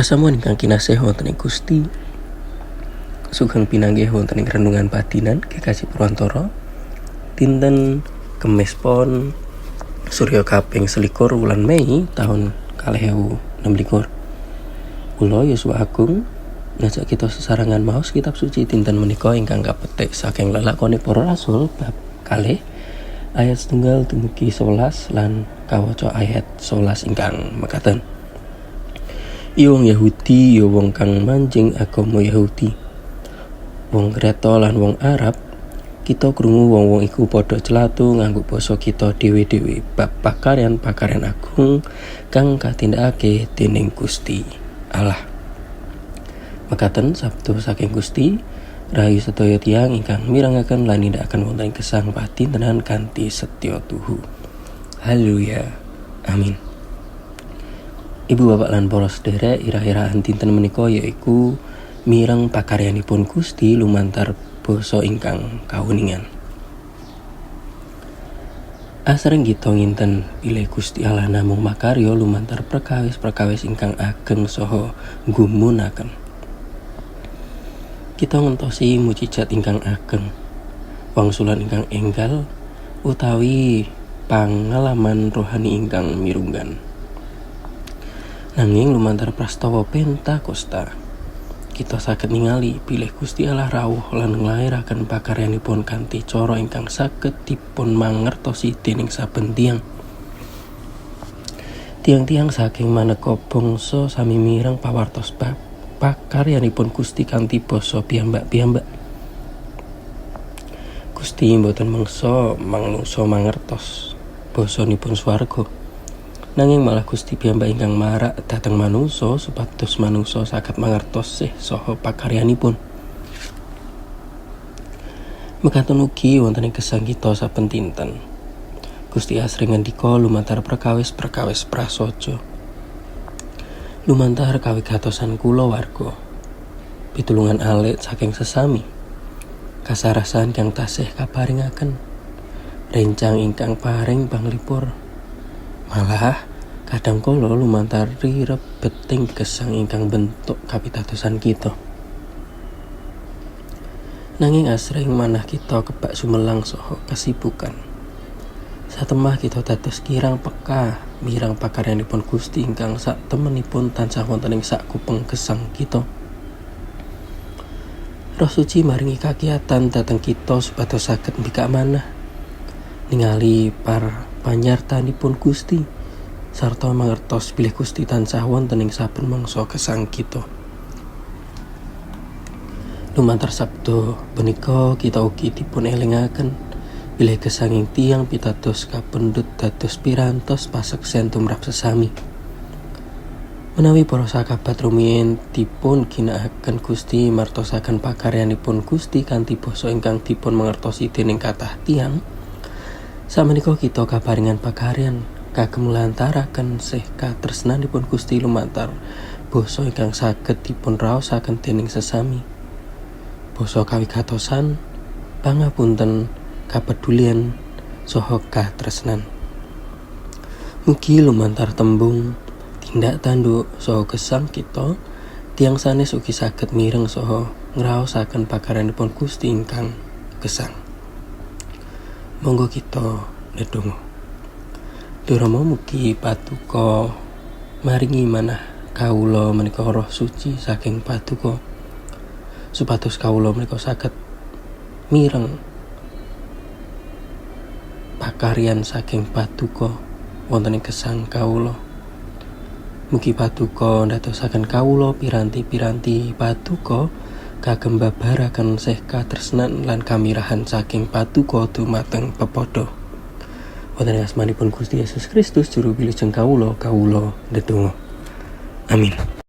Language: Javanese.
Pasamuan ingkang kinasih wonten ing Gusti, sugeng pinanggih wonten ing renungan padinan GKJ Purwantara dinten Kemis Pon Surya kaping 21 wulan Mei tahun 2026. Kula Yosua Agung ngajak kita sesarengan maos kitab suci dinten menika ingkang kapetik saking lelakone para rasul bab 2 ayat 1 dumugi 11 lan kawaca ayat 11 ingkang mekaten. Ya wong Yahudi, ya wong kang manjing agama Yahudi, wong Kreta lan wong Arab, kita krungu wong-wong iku padha celatu nganggo basa kita dhewe-dhewe bab pakaryan-pakaryan agung kang katindakake dening Gusti Allah. Mekaten sabda saking Gusti, rahayu sedaya tiyang ingkang mirengaken lan nindakaken wonten ing gesang padintenan kanthi setya tuhu. Haleluya. Amin. Ibu bapak lan para sederek, irah-irahan dinten menika yaiku mireng pakaryanipun Gusti lumantar basa ingkang kawuningan. Asring kita nginten bilih Gusti Allah namung makarya lumantar perkawis-perkawis ingkang ageng saha nggumunaken. Kita ngentosi mujizat ingkang ageng, wangsulan ingkang enggal, utawi pangalaman rohani ingkang mirunggan. Nanging lumantar prastawa Pentakosta, kita saged ningali bilih Gusti Allah rawuh lan nglairaken pakaryanipun kanthi cara ingkang saged dipun mangertosi dening saben tiyang. Tiyang-tiyang saking maneka bangsa sami mireng pawartos bab pakaryanipun Gusti kanthi basa piyambak-piyambak. Gusti mboten mengsa manungsa mangertos basanipun swarga. Nanging malah Gusti piyambak ingkang marak dhateng manungsa supados manungsa saged mangertos sih saha pakaryanipun. Mekaten ugi wonten ing gesang kita saben dinten. Gusti asring ngendika lumantar perkawis-perkawis prasaja. Lumantar kawigatosan kulawarga. Pitulungan alit saking sesami. Kasarasan kang tasih kaparingaken. Rencang ingkang paring panglipur. Malah kadang kala lumantar rirebeting gesang ingkang bentuk kapitadosan kita. Nanging asring manah kita kebak sumelang saha kesibukan. Satemah kita dados kirang peka mireng pakaryanipun Gusti ingkang sak temenipun tansah wonten ing sak kupeng gesang kita. Roh Suci maringi kakiyatan dhateng kita supados saged mbikak manah ningali panyartanipun Gusti sarta mangertos bilih Gusti tansah wonten ing saben mangsa gesang kita. Lumantar sabda punika kita ugi dipun elingaken bilih gesanging tiyang pitados kapendhut dados pirantos paseksen tumrap sesami. Menawi para sakabat rumiyin dipun ginakaken Gusti martosaken pakaryanipun Gusti kanthi basa ingkang dipun mangertosi dening kathah tiyang, samenika kita kaparingan pakaryan kagem nglantaraken sih katresnanipun Gusti lumantar basa ingkang saged dipun raosaken dening sesami. Basa kawigatosan, pangapunten, kapedulian, saha katresnan. Mugi lumantar tembung, tindak tanduk saha gesang kita, tiyang sanes ugi saged mireng saha ngraosaken pakaryanipun Gusti ingkang gesang. Monggo kita ndedonga. Duh Rama, mugi Paduka maringi manah kawula menika Roh Suci saking Paduka supados kawula menika saged mireng pakaryan saking Paduka wonten ing gesang kawula. Mugi Paduka ndadosaken kawula piranti-piranti Paduka kagem babaraken sih katresnan lan kamirahan saking Paduka dumateng pepadha. Wonten ing asmanipun Gusti Yesus Kristus juru wilujeng kawula, kawula ndedonga. Amin.